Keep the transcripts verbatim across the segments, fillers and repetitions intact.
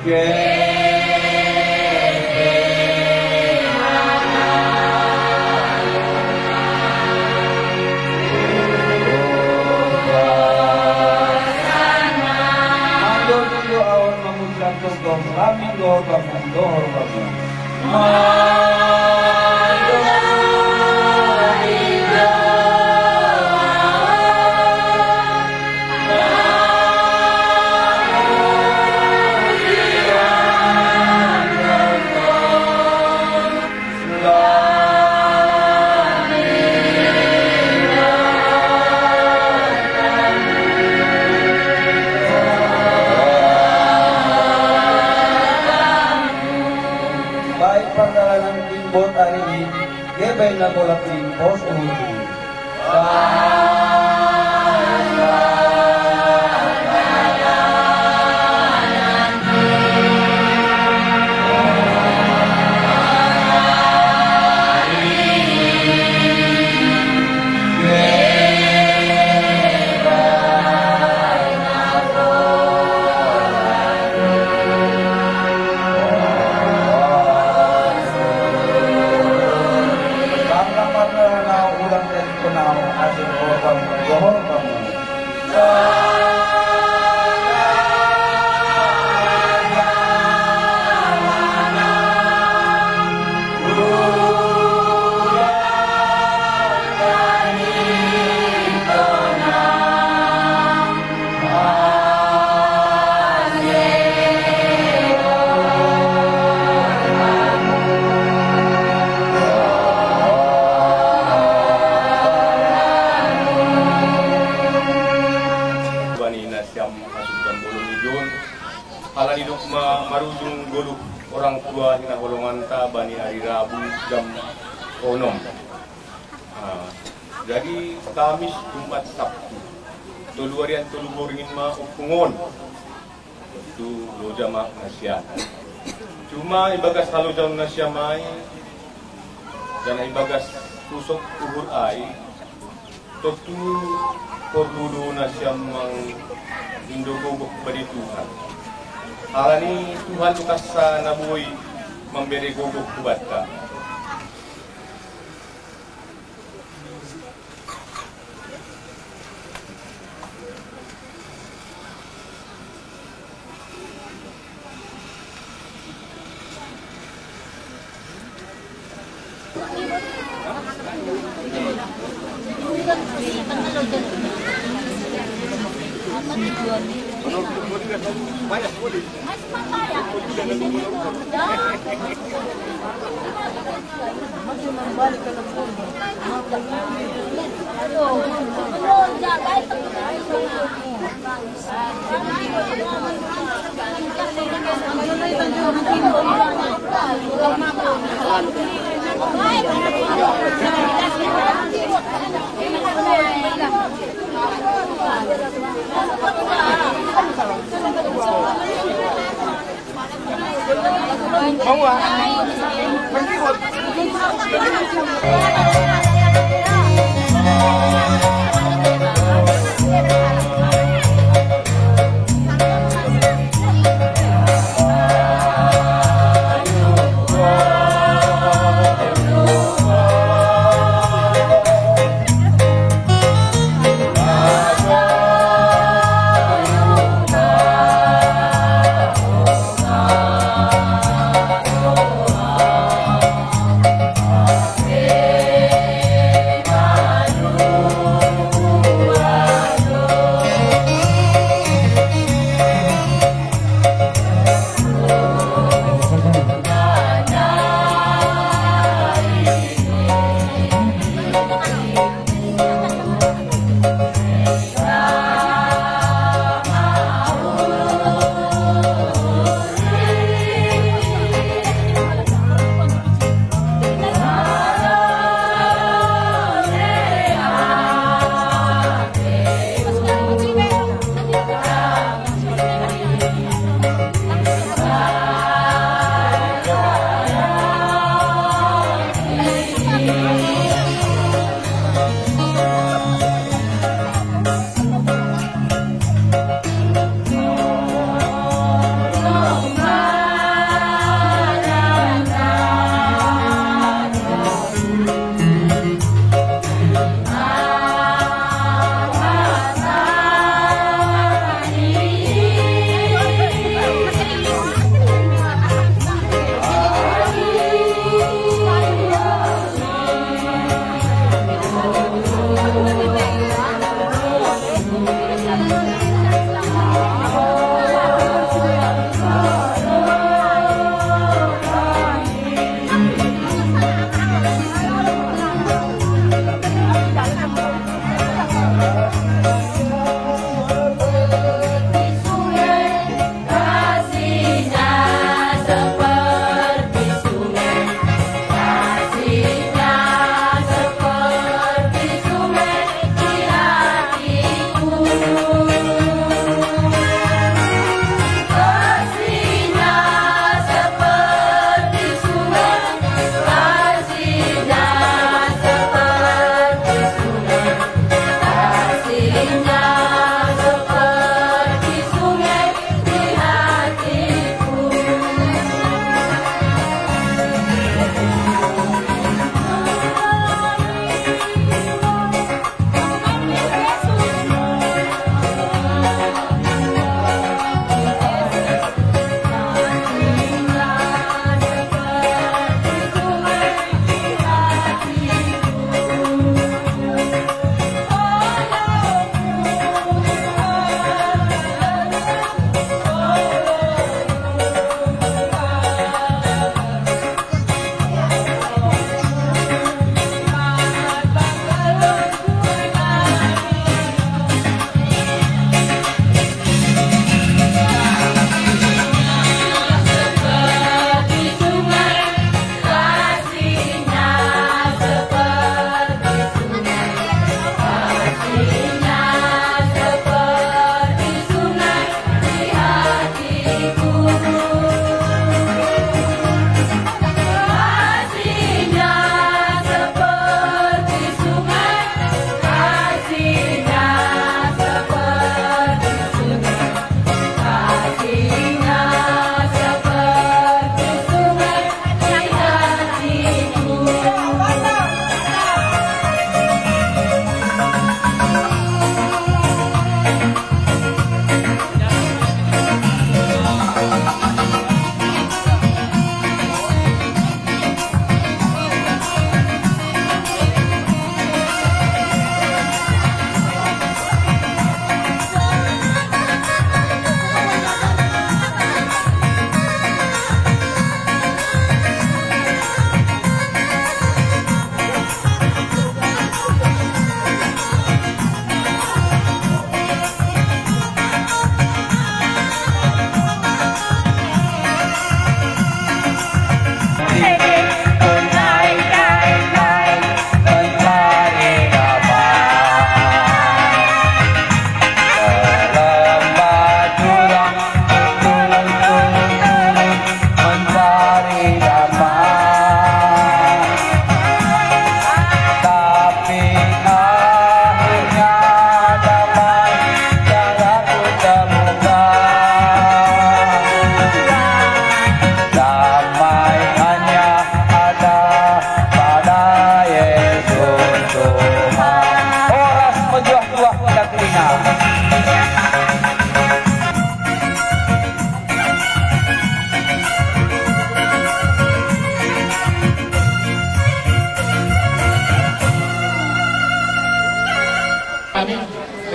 Mandor-mandor awan mamuji antuh kami, dohor kami, dohor kami. Baik pardalanan kin bot ari i, gebenna bola kin pos uti. Sangkap mata nau ulang jadi penau asa dohor kamu, dohor kamu. Bani nasiam asup dan bolon ijon, halani dokma marujung goluh orang tua hinaholonganta bani ari Rabu jam onom. Ah, jadi Kamis, Jumat, Sabtu, tolu arian tolu boringin ma upungon. Tentu loja ma nasiam. Cuma ibagas haloja nasiam ai, janah ibagas pusok uhur ai, tentu porlu do nasiam mang indo gogoh badi Tuhan. Halani Tuhan tukasna boi mambere gogoh ku banta.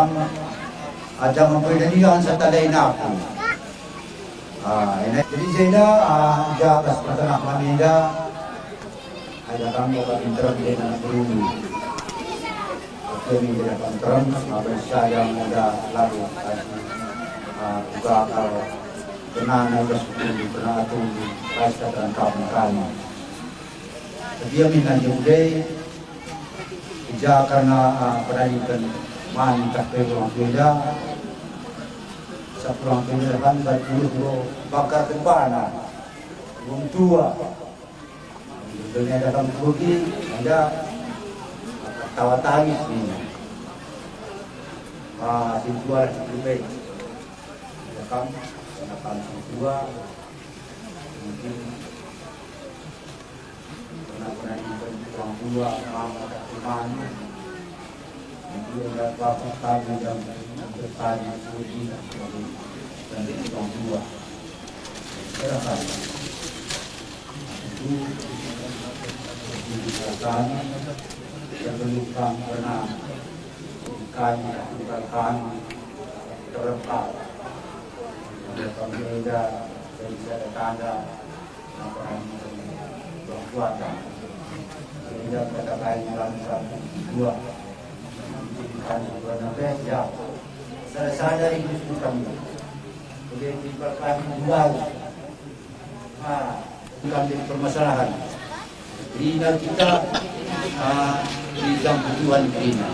kam, aja mempedadikan serta lain aku. Ah, ina jadi jenda, ah, jaga pertengah manida. Ada kamu kami terang dengan berulu. Kami tidak terang, apa saya muda lalu kasih, ah, bakal kenana gas dulu, kena tunggu, pas terang kamu kami. Tapi ya minta juga, ija karena, ah, pendidikan mantap ke orang beda, sepulang beda kan berpuluh bakar kembana, orang tua. Dunia datang pergi, enda tawa tangis ni. Ah, si tua lah si tua. Datang, datang si tua. Mungkin pernah-pernah di orang tua, mama tak teman. Mungkin ada apa-apa kami yang bertanya, dan orang tua. Silakan. Itu dibukakan, sebelum kami pernah kami bukakan terlepas. Ada pemuda Sada tanda, apa, buah kuasa. Sehingga kata lain, bangsa buah. Kami buah nafas, ya. Sada-sada rindu kami. Boleh diperkami dua. Ah, bukan jadi permasalahan. Kerina kita, ah, di dalam tujuan kerina.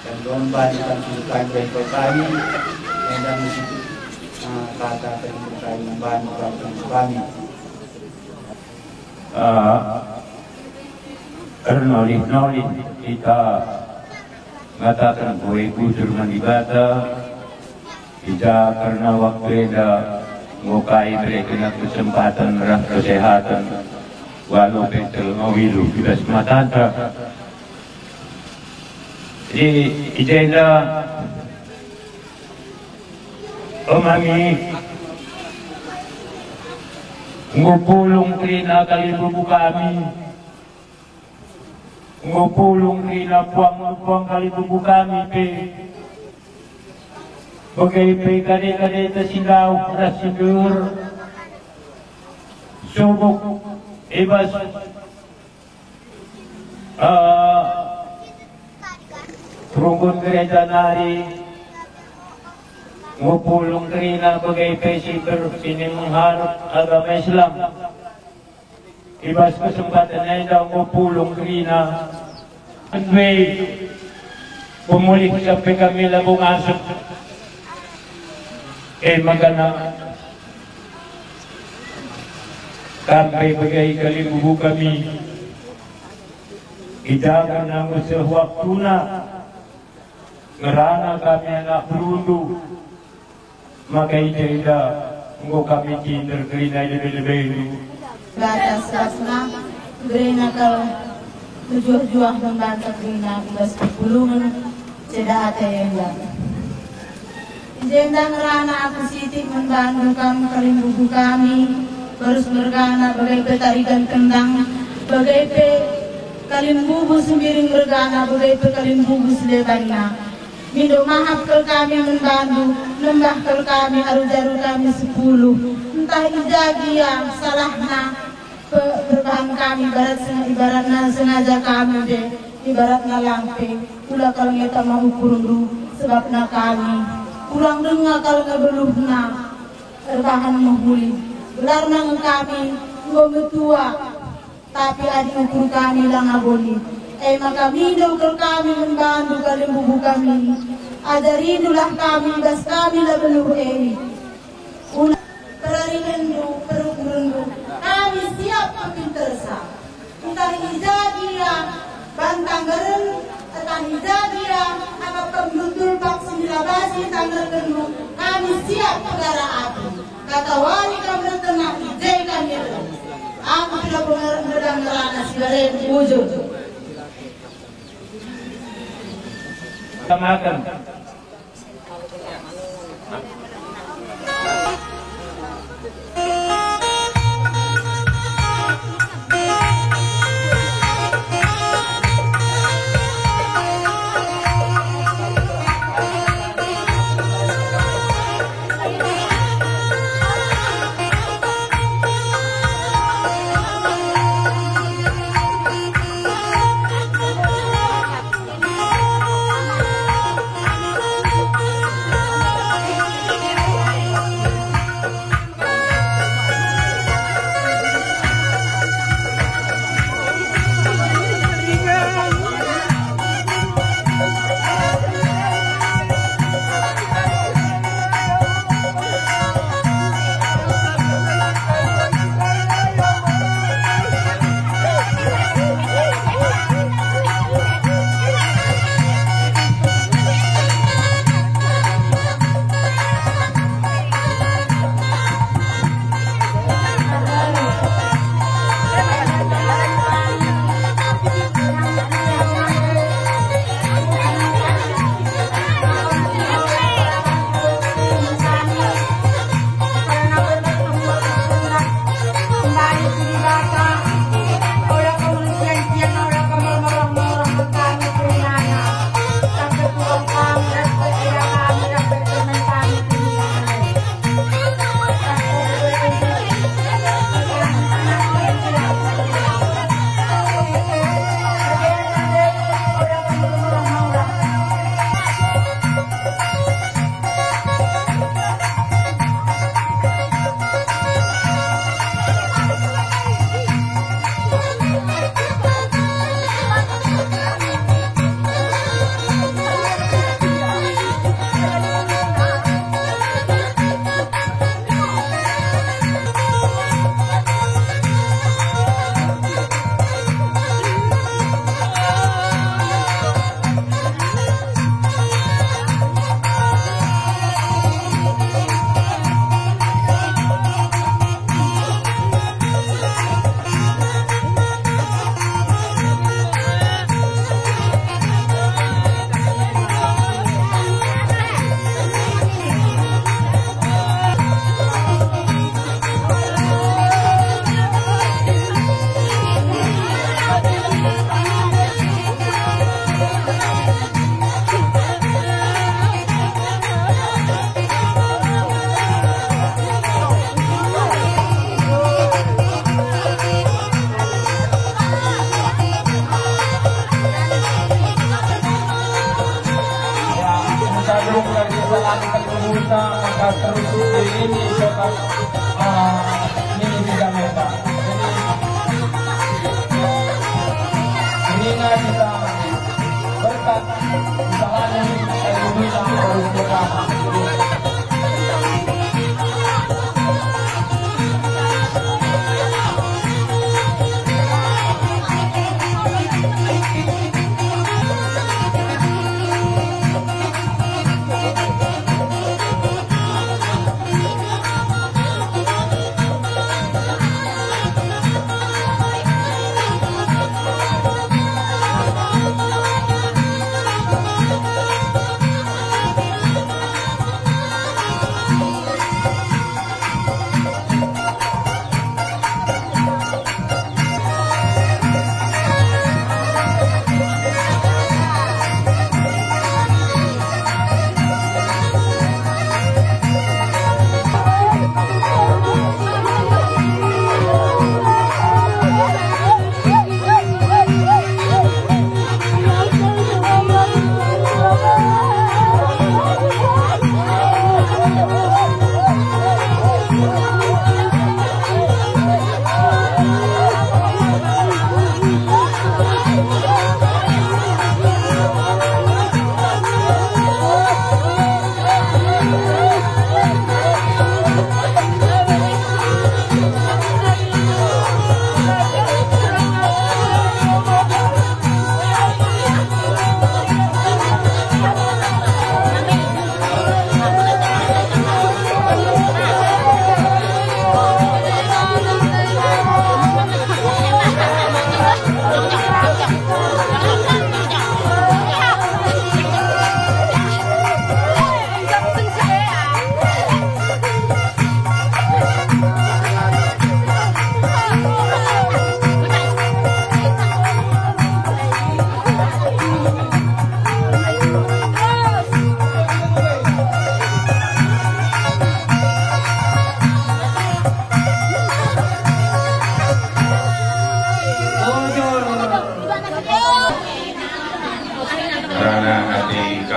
Dan lomba di dalam tujuan kami, dan kami, ah, kata kami, kami, Ah, ernolih-nolih kita ngataken bujur man Dibata, i ja kerna waktu enda enggo kai ibereken kesempatan ras kesehaten, walu pe telngo ilu i bas matanta. Jadi, i jenda, o mami, enggo pulung kerina kalimbubu kami. Enggo pulung kerina puang-puang kalimbubu kami pe. Bage pe kade-kadeta si ndauh ras si ndeher. Subuk i bas, eh, perunggun gereja nari, enggo pulung kerina bage pe si ber-, si ngharap agama Islam. I bas kesempatan enda enggo pulung kerina. Ndai pemulih sampe kami labo ngasup. E maka kam pe bage kalimbubu kami. I ja kerna enggo seh waktuna. Ngerana kami anak perundu, maka i jenda enggo kami cinder kerina i lebe-lebendu. Bata selasna, iberena kal mejuah-juah man banta kerina i bas perpulungen ceda ate enda. I jenda ngerana aku sitik man bandu kam kalimbubu kami, barus mergana bage pe tarigan kendang, bage pe kalimbubu sembiring mergana, bage pe kalimbubu si debanna. Mindo mahap kal kami man bandu, nembah kal kami alu jaru kami sepuluh. Ntah i ja gia salahna pe-, perbahan kami, ibarat seng-, ibaratna sengaja kami pe, ibaratna lang pe, ula kal nge tama ukurndu, sebabna kami kurang denga kal nge beluhna erbahan mehuli. Gelarna nge kami enggo metua. Tapi adi ukur kami la ngaboli, e maka mindo kal kami man bandu kalimbubu kami. Ajarindulah kami bas kami la beluh e. Ula perarinenndu, perukurndu, kami siap pepintersa. Ntah i ja gia banta nggeren, ntah i ja gia akap kemdudul pak sindila basi tanggerkenndu, kami siap pegara api. Katawari kam reh tengah i je kami reh. Aku tidak pengerang ngerana si baren bujur. Tamaken.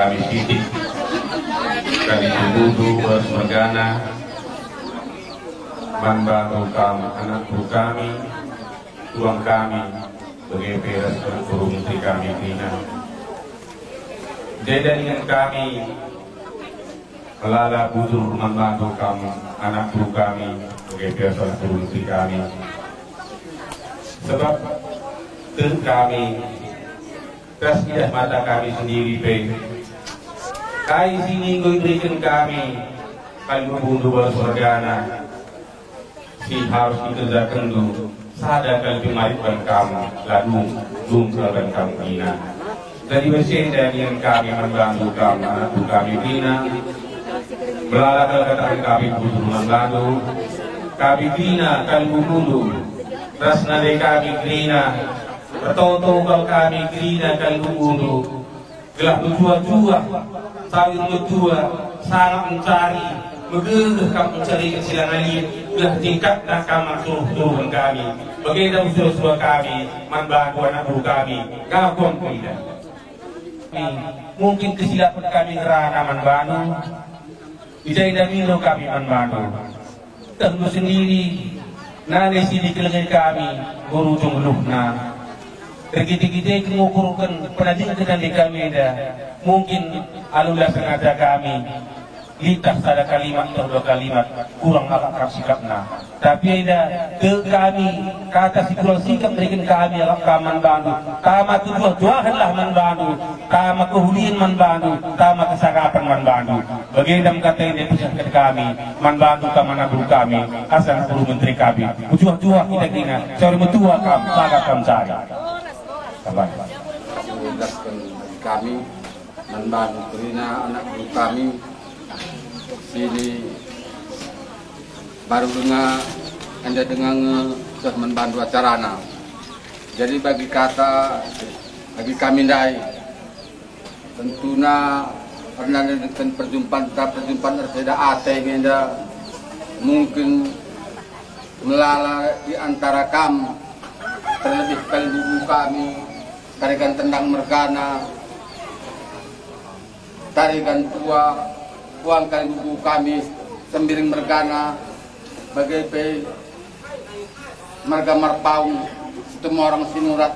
Kami sitik, kami tubudu ras mergana, man bandu kam anak beru kami, tulang kami, bage pe ras anak beru menteri kami kerina. Ndai dingen kami melala bujur man bandu kam anak beru kami, bage pe ras anak beru menteri kami. Sebab tek kami ras idah mata kami sendiri pe, kai si enggo ibereken kami, kalimbubu ras mergana si harus ikerjakenndu, sada kal pe maritken kam, la dung, dung kal ban kam kerina. Jadi bas enda nina kami man bandu kam anak beru kami kerina, melala kal kataken kami bujur man bandu, kami kerina kalimbubundu, ras nande kami kerina, ertoto kal kami kerina kalimbubundu, gelah mejuah-juah, sawir metua, sangap mencari, megegeh kam mencari kecil ngalin, gelah tingkatna kam man suruh-suruhen kami. Bagenda usua-sua kami man bandu anak beru kami, ngakuam kerina. Mungkin kesilapen kami ngerana man bandu, i jenda mindo kami man bandu. Tehndu sendiri, nande si dikelengen kami, enggo rujung geluhna. Erkite-kite ngukurken penadingken nande kami enda, mungkin alu la sengaja kami, litah sada kalimat atau dua kalimat, kurang akap sikapna. Tapi enda, tek kami, kata si kurang sikap mereken kami akap kam man bandu, tama kejuah-juahenlah man bandu, tama kehulien man bandu, tama kesangkapen man bandu. Bagenda me kata enda ipesehken kami man bandu kam anak beru kami, asa anak beru menteri kami. Mejuah-juah kita kerina, sawir metua kam, saga kam cari. Sabar. Kami man bandu kerina anak beru kami, sini baru denga, enda denga nge seh man bandu acarana. Jadi bagi kata, bagi kami ndai, tentuna erna neken perjumpanta, perjumpan erseda ate nge enda mungkin melala di antara kam, terlebih kalimbubun kami, Tarigan Tendang mergana, Tarigan Tua, puang kalimbubun kami, Sembiring mergana, bage pe marga Marpaung, Situmorang, Sinurat.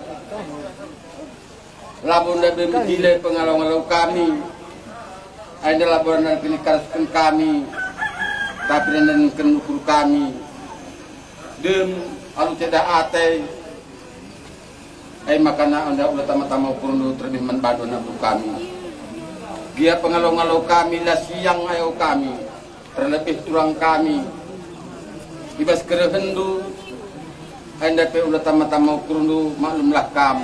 Labo ndai be mejile pengalo-ngalo kami, enda labo nandanken ikarasken kami, tapi nandanken ukur kami. Dem alu ceda ate, e maka enda ula tama-tama ukurndu terlebih man bandu anak beru kami. Gia pengalo-ngalo kami la siang ayo kami, terlebih turang kami. I bas kerehenndu, enda pe ula tama-tama ukurndu, maklumlah kam.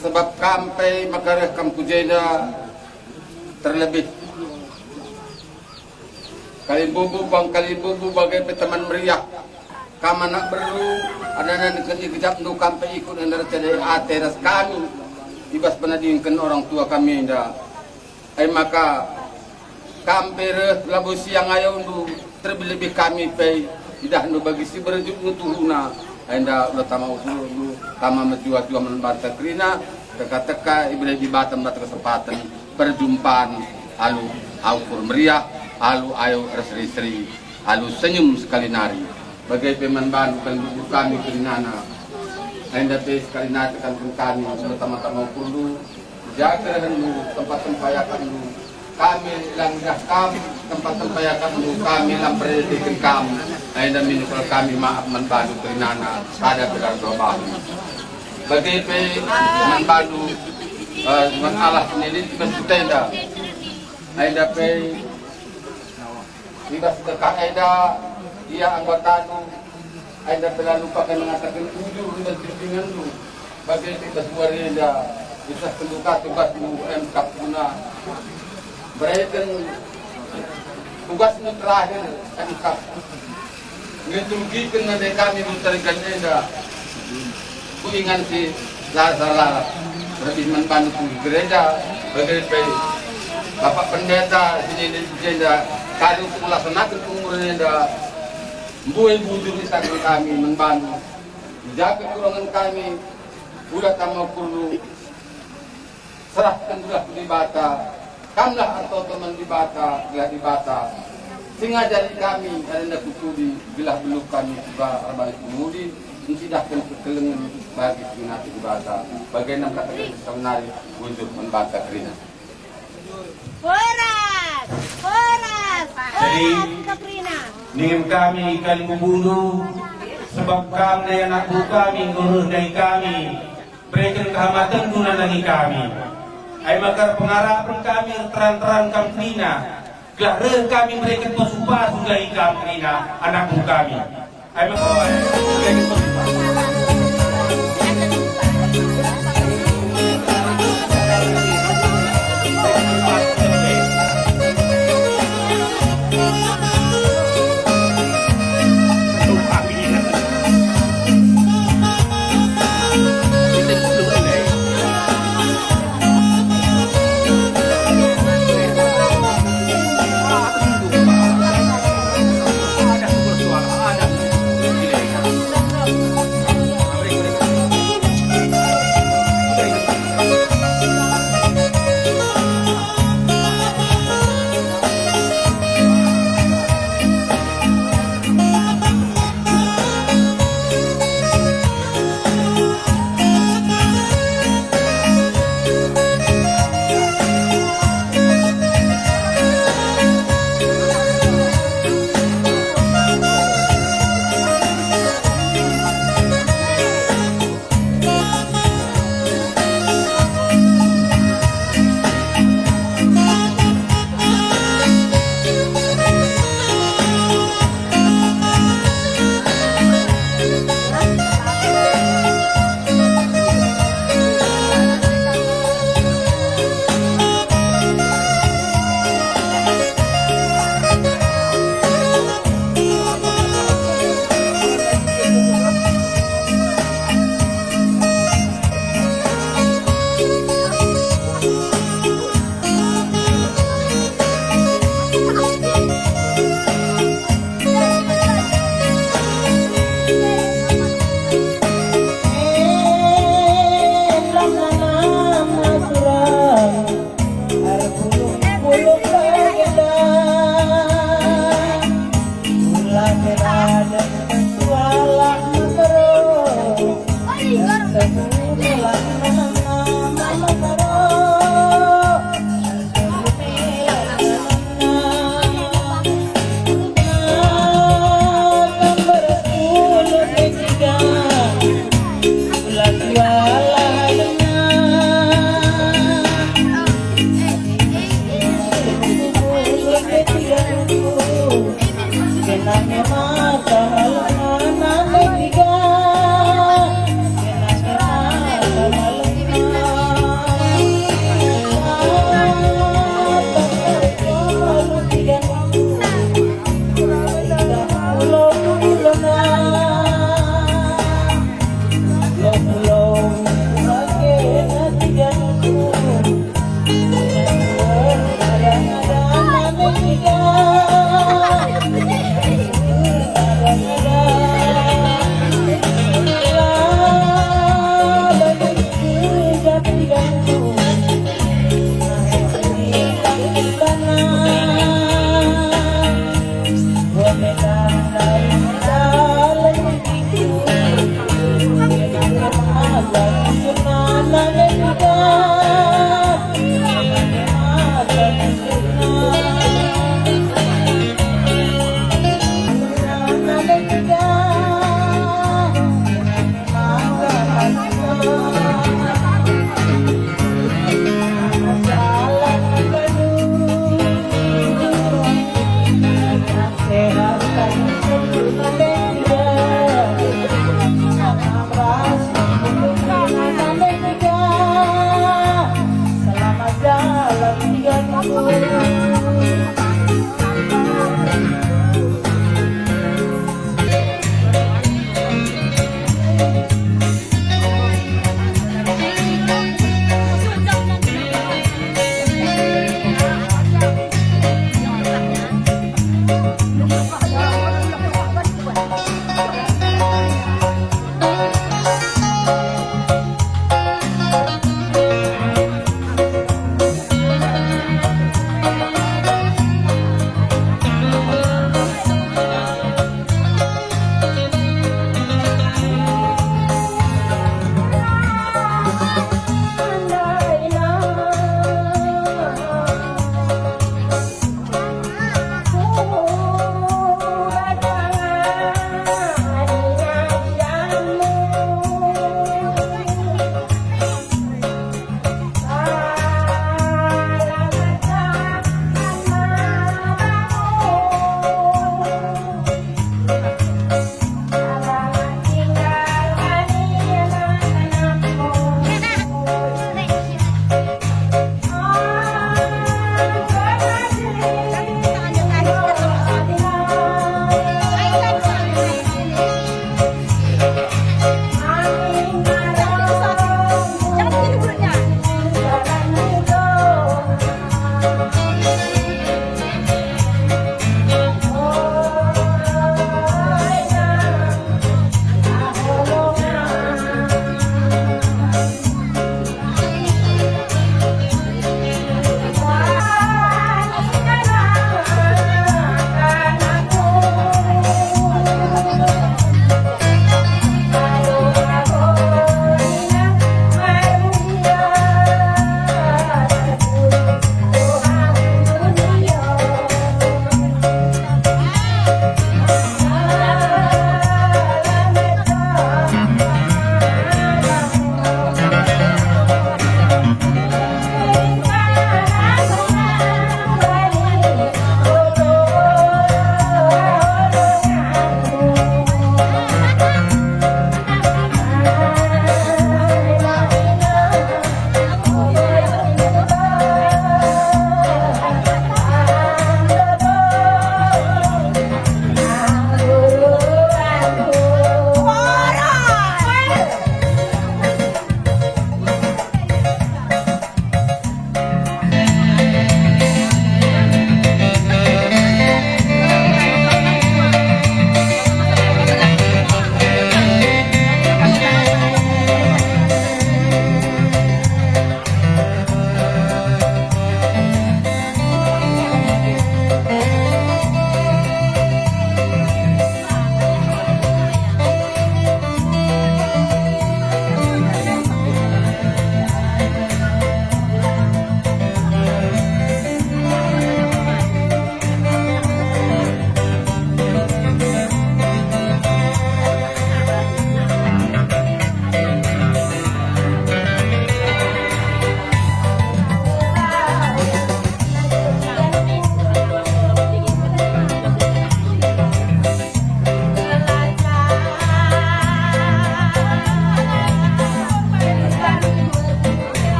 Sebab kam pe maka reh kam ku jenda, terlebih kalimbubun, puang kalimbubun bage pe teman meriah. Kam anak beru, enda neken igejapndu kam pe ikut enda erceda ate ras kami i bas penadingken orang tua kami enda. E maka, kam pe reh labo siang ayondu, terlebih-lebih kami pe, idahndu bagi si berejutndu tuhuna, enda ula tama ukurndu, tama mejuah-juah man banta kerina, teka-teka ibere Dibata man banta kesempaten perjumpan alu ukur meriah, alu ayo erseri-seri, alu senyum sekali nari. Bage pe man bandu kalimbubun kami kerinana. Enda pe sekali nari tekanken kami, ula tama-tama ukurndu, jaga rehenndu, tempat-tempat iakapndu. Kami la ngidah kam, tempat-tempat iakapndu, kami la mperedekken kam. Enda mindu kal kami maap man bandu kerinana, sada gelar dua balu. Bage pe man bandu, eh, man Allah sendiri i bas kutenda. Enda pe i bas deka enda, ia anggotandu, enda pe la lupaken ngataken bujur i bas bimbingenndu, bage pe i bas wari enda, isehkenndu ka tugasndu, em kap guna mbereken tugasndu terakhir, em kap. Ngeliturgiken nande kami bujur Tarigan enda. Kuingan si lara-lara, lebih man bandu ku gereja, bage pe Bapak Pendeta si nina i jenda, kari untuk melaksanaken pengurusen enda, mbue bujur itaken kami man bandu, jaga kurangen kami, ula tama ukur Serahken gelah ku Dibata, kamlah ertoto man Dibata, gelah Dibata si ngajari kami, erenda kutudi, gelah beluh kami kuga erbalik kemudi, encidahken kekelengen bagi si ngena ate Dibata, bage nari kata Kristus nari, bujur man banta kerina. Horas! Horas! Jadi, horas kita kerina. Ningen kami kalimbumbundu, sebab kam ndai anak beru kami, enggo reh ndai kami, bereken kehamatenndu nandangi kami. Ai maka erpengarapen kami erteran-teran kam kerina, gelah reh kami mereken pasu-pasu ndai kam kerina, anak beru kami. Ai maka mereken pasu-pasu.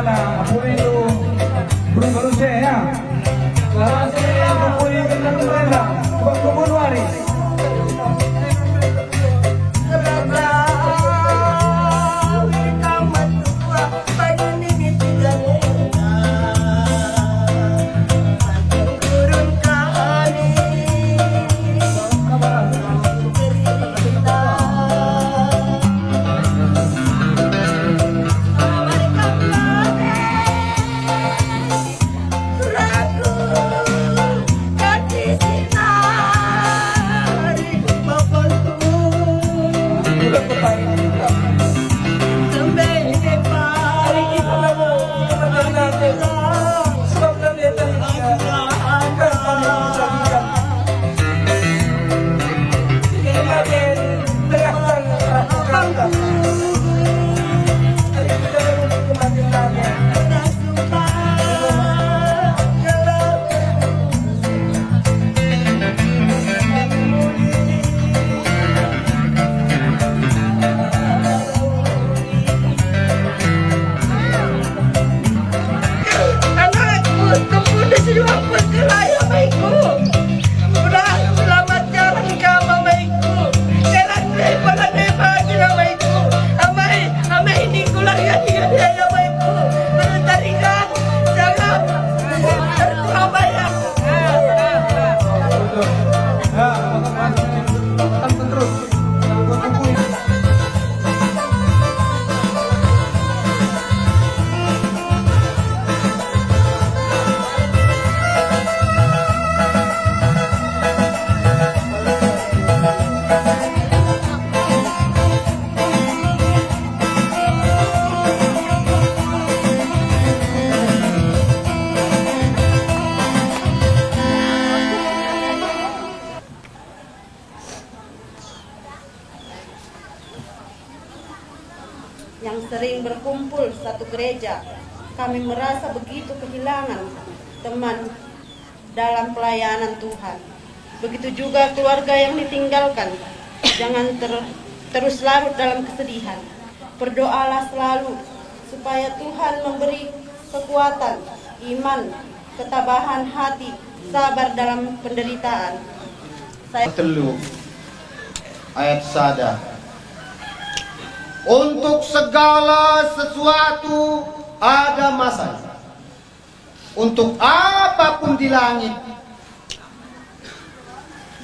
Apuri tu burung beruse, ya. Salah sini apuri kita tu rela, buat kubun wari. Anakku, tempu desi dua pun kelai amaiku. Udah selamat jalan kau amaiku. Jalan deh, jalan deh, bagi amaiku. Amai, amai ini kulah ya, ya, ya, amaiku. Melestarikan jalan Surabaya. Yang sering berkumpul satu gereja, kami merasa begitu kehilangan teman dalam pelayanan Tuhan. Begitu juga keluarga yang ditinggalkan. Jangan ter-, terus larut dalam kesedihan. Berdoalah selalu supaya Tuhan memberi kekuatan, iman, ketabahan hati, sabar dalam penderitaan. Saya telu ayat sada. Untuk segala sesuatu ada masanya. Untuk apapun di langit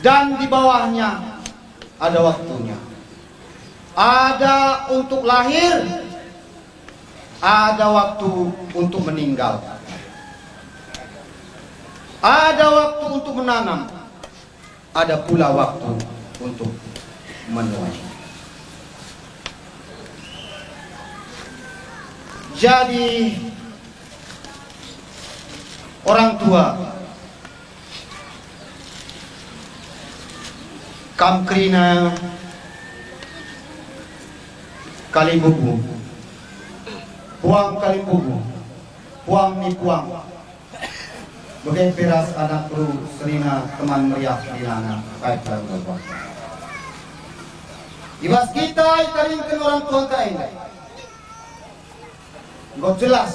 dan di bawahnya ada waktunya. Ada untuk lahir, ada waktu untuk meninggal. Ada waktu untuk menanam, ada pula waktu untuk menuai. Jadi, orang tua, kam kerina kalimbubu, puang kalimbubu, puang ni puang. Bage pe ras anak beru senina teman meriah seninana, kai pe enggo. I bas kita itaringken orang tuanta enda, enggo jelas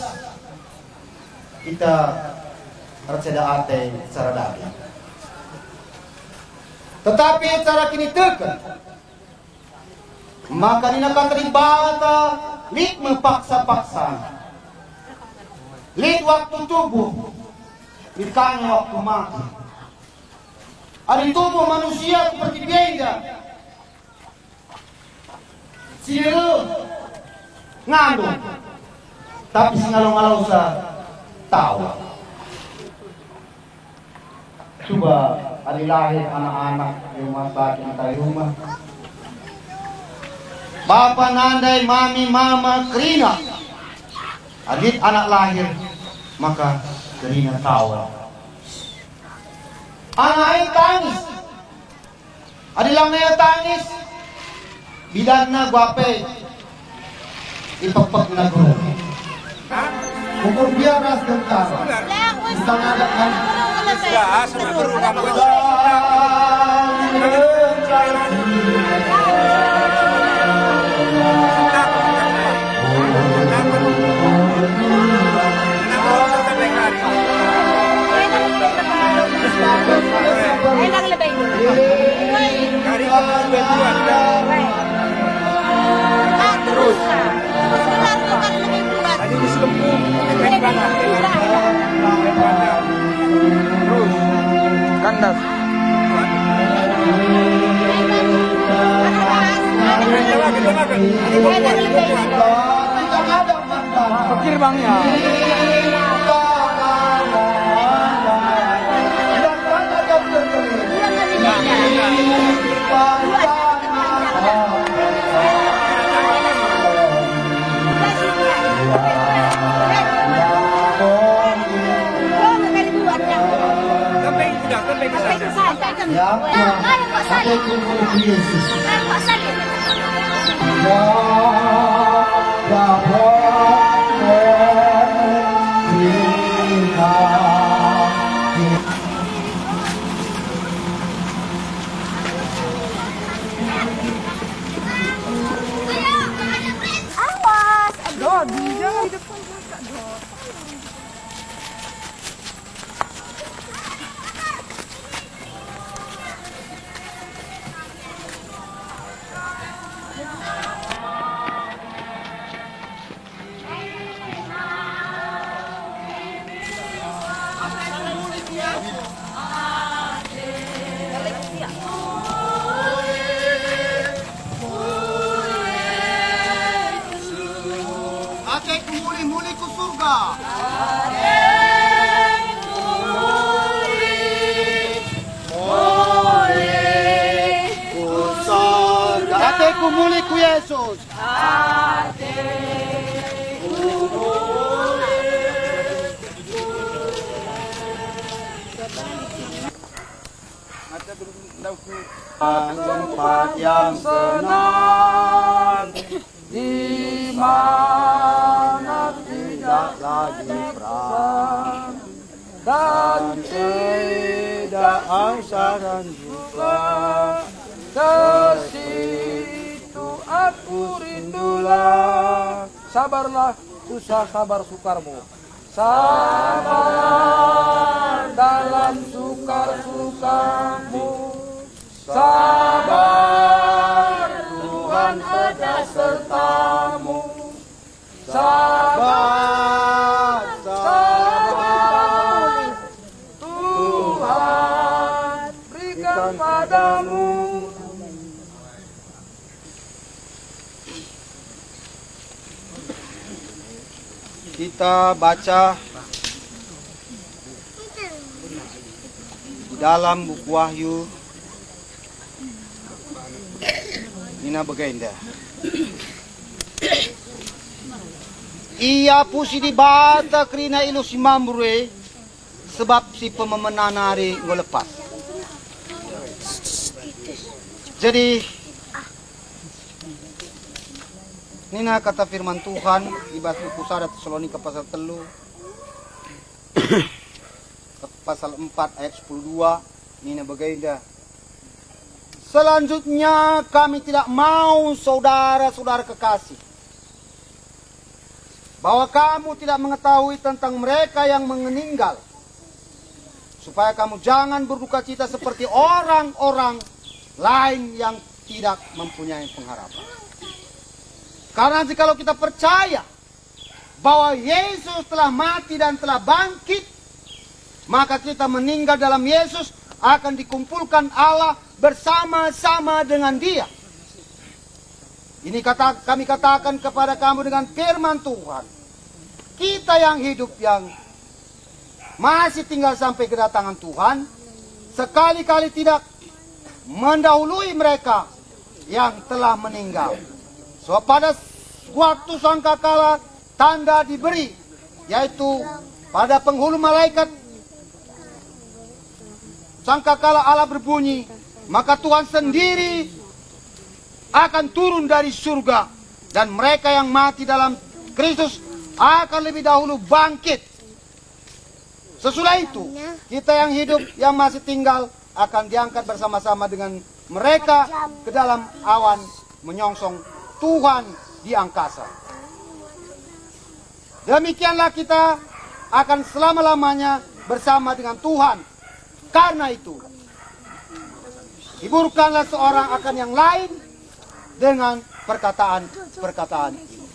kita erceda ate secara daging. Tetapi secara kiniteken, maka nina kata Dibata, lit me paksa-paksa. Lit waktu tubuh, lit ka nge waktu mate. Adi tubuh manusia ku pertibi enda si reh ngandung, tapi si ngalo-ngalosa tau. Cuba adi lahir anak-anak i rumah sakit atau i rumah, bapa nandai, mami mama kerina. Adi anak lahir, maka kerina tau. Anak e tangis. Adi lang naya tangis, bidanna guape ipekpekna guru. Ukur biar ras gentar. Bisa ngadat kan? Ya, asal guru kampus. Bang, ya. Keping sudah, keping sudah. Ya, ya. Sampai ke Yesus. Ya, ya, Awas, aduh, jangan di depan kakak dong. Ateku mulih-mulih ku surga. Ateku mulih ku Yesus. Tempat yang senang, di mana tidak lagi perang dan tidak angsa dan duka. Ke situ aku rindulah. Sabarlah, susah sabar sukarmu. Sabar dalam sukar-sukarmu. Sabar, Tuhan ada sertamu. Sabar, sabar, Tuhan berikan padamu. Kita baca di dalam buku Wahyu, nina bagenda. Iapusi Dibata kerina iluh si mambur e, sebab si pememena nari enggo lepas. Jadi, nina kata firman Tuhan i bas buku sada Tesalonika pasal telu, pasal empat ayat sepuluh dua, nina bagenda, "Selanjutnya kami tidak mau, saudara-saudara kekasih, bahwa kamu tidak mengetahui tentang mereka yang meninggal, supaya kamu jangan berduka cita seperti orang-orang lain yang tidak mempunyai pengharapan." Karena jikalau kita percaya bahwa Yesus telah mati dan telah bangkit, maka kita meninggal dalam Yesus akan dikumpulkan Allah bersama-sama dengan Dia. Ini kata, kami katakan kepada kamu dengan firman Tuhan. Kita yang hidup, yang masih tinggal sampai kedatangan Tuhan, sekali-kali tidak mendahului mereka yang telah meninggal. Sebab pada waktu sangkakala tanda diberi, yaitu pada penghulu malaikat sangkakala Allah berbunyi, maka Tuhan sendiri akan turun dari surga, dan mereka yang mati dalam Kristus akan lebih dahulu bangkit. Sesudah itu, kita yang hidup, yang masih tinggal, akan diangkat bersama-sama dengan mereka ke dalam awan menyongsong Tuhan di angkasa. Demikianlah kita akan selama-lamanya bersama dengan Tuhan. Karena itu, hiburkanlah seorang akan yang lain dengan perkataan-perkataan ini.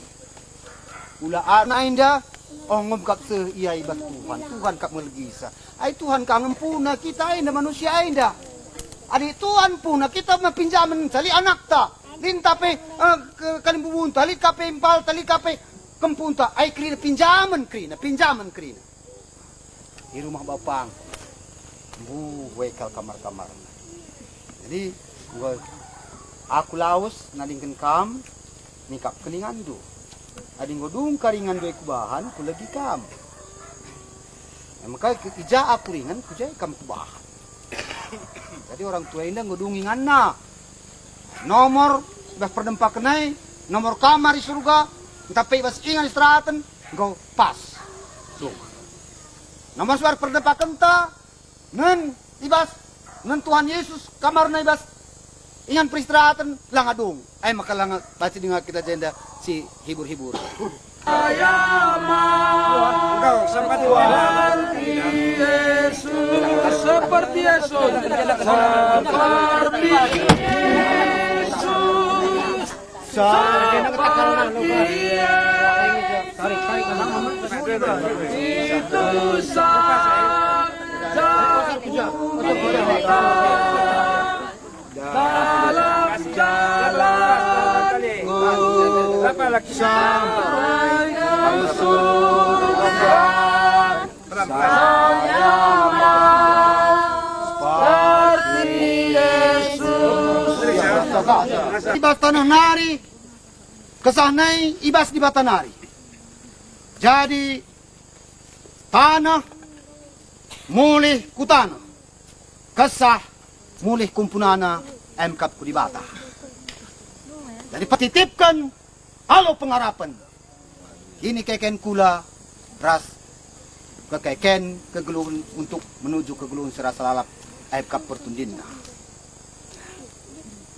Ula arna enda, oh, enggo kap seh ia i bas Tuhan. Tuhan kap melegisa. Ai Tuhan ka ngempuna kita enda, manusia enda. Adi Tuhan puna kita mepinjamen sali anakta. Lit ka pe, eh, ke-, kalimbubunta, lit ka pe impalta, lit ka pe kempunta, ai kerina pinjamen kerina, pinjamen kerina. I rumah bapang, mbuh we kal kamar-kamarna. Jadi, enggo aku lawes nadingken kam, nikap kelinganndu. Adi enggo dung karingan ndai kubahan, kulegi kam. E maka ke-, i ja aku ringan, ku ja kam kubahan. Jadi orang tua enda enggo dung inganna. Nomor bas perdempaken ai, nomor kamar i surga, ntah pe i bas ingan istirahaten, enggo pas. Dung. Nomor suar perdempakenta, nen i bas, nen Tuhan Yesus kamarna i bas ingan peristirahaten, langa dung. Ai maka langa banci denga kita jenda si hibur-hibur. Saya mau seperti Yesus, seperti Yesus, seperti Yesus, seperti Yesus. Itu saja ku minta. Dalam jalanku sampai ke surga, saya mau seperti Yesus. I bas taneh nari, kesah nai i bas Dibata nari. Jadi, taneh mulih ku taneh, kesah mulih kumpunana, e me kap ku Dibata. Jadi, petitipken alu pengarapen, kini keken kula ras kekeken kegeluhen untuk menuju kegeluhen si rasa lalap, e me kap pertundinna.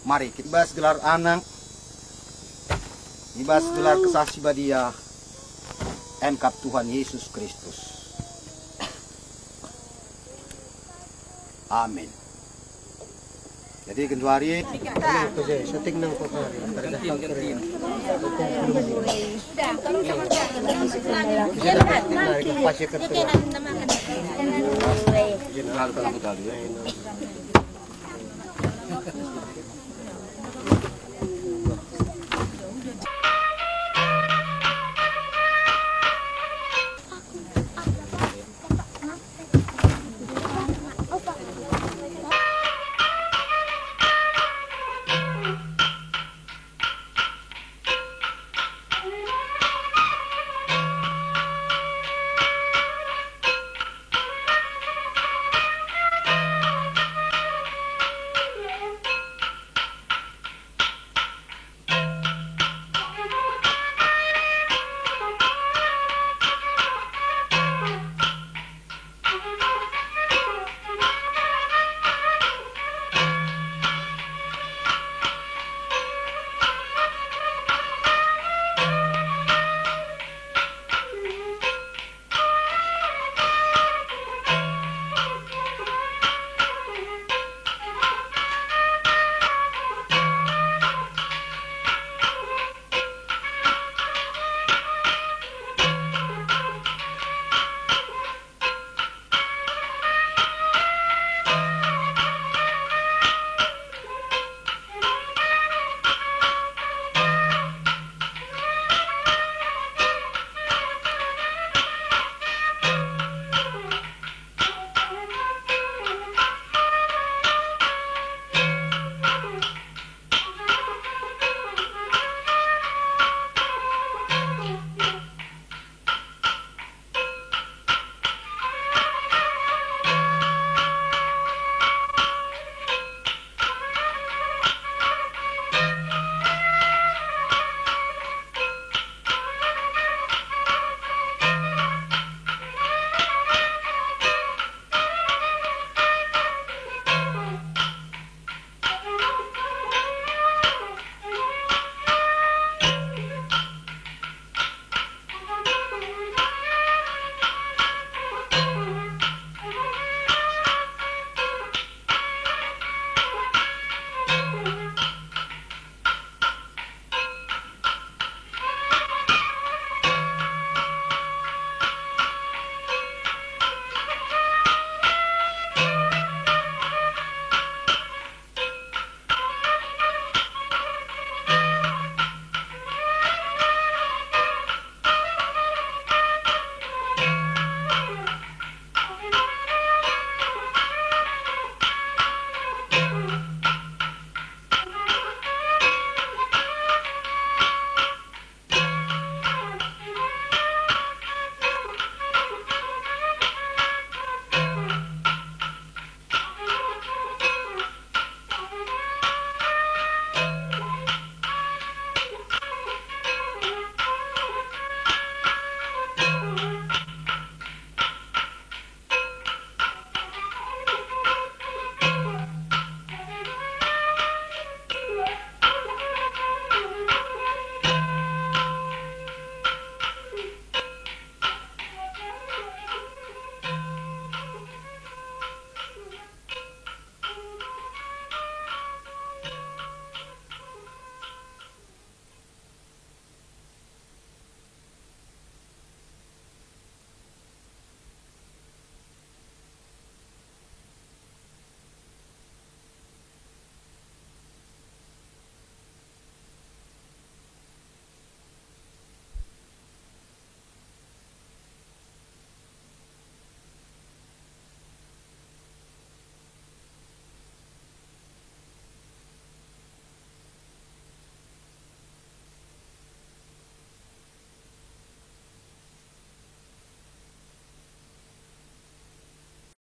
Mari kita bas gelar Anak, i bas gelar Kesah Si Badia, e me kap Tuhan Yesus Kristus. Amin. Jadi genduari